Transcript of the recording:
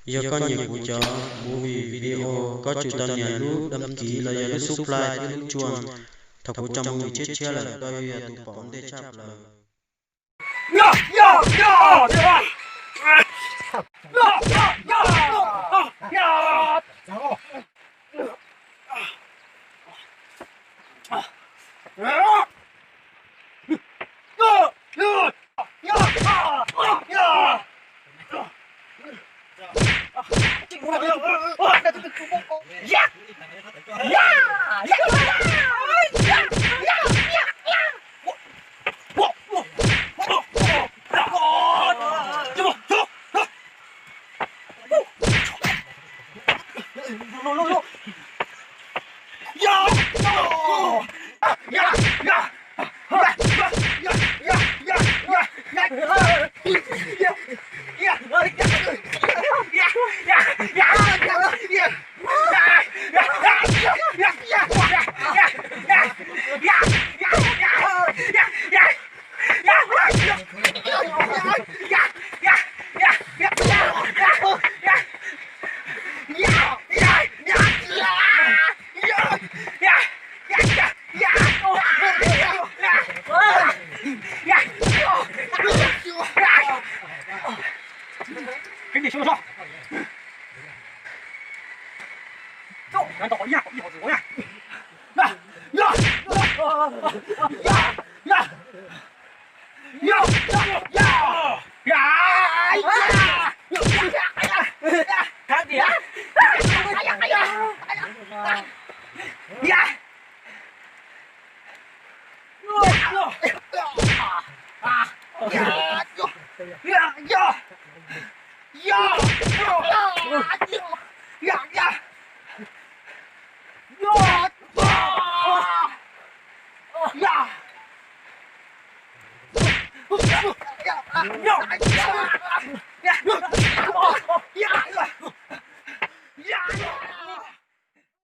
Yog koj nyiam kuv cov movie video, koj tsum tau nias lub đăng ký los yog lub subscribe thiab lub chuas. Thaum kuv tso movie tshiab tshiab lawm koj yuav yog tus pom ntej tshaj plaws.